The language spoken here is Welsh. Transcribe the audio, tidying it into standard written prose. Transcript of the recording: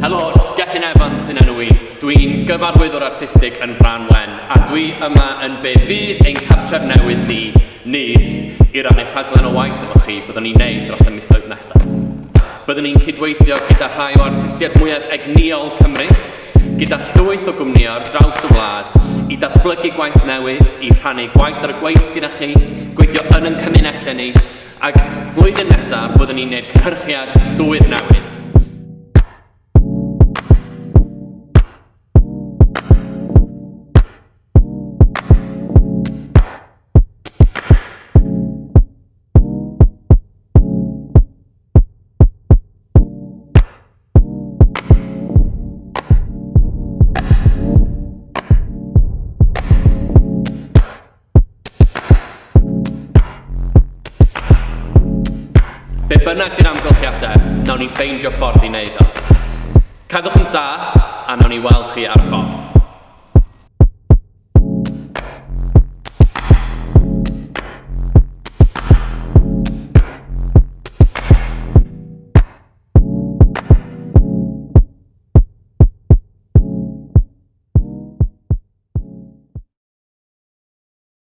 Helo, Gethin Evans dyn enw i. Dwi'n gyfarwyddwr artistig yn Fran Wen, a dwi yma yn be fydd ein cartref newydd ni, Nyth, i rannu rhaglen o waith efo chi byddwn ni'n neud dros y misoedd nesaf. Byddwn ni'n cydweithio gyda rhai o artistiaid mwyaf egnïol Cymru, gyda llwyth o gwmnïau ar draws y wlad, i datblygu gwaith newydd, i rhannu gwaith ar y gweill gyda chi, gweithio yn ein cymunedau ni, Ac blwyddyn nesaf byddwn ni'n neud cynhyrchiad llwyr newydd. Be bynnag di'r amgylchiadau, nawn ni ffeindio ffordd i wneud o. Cadwch yn saff, a nawn ni weld chi ar y ffordd.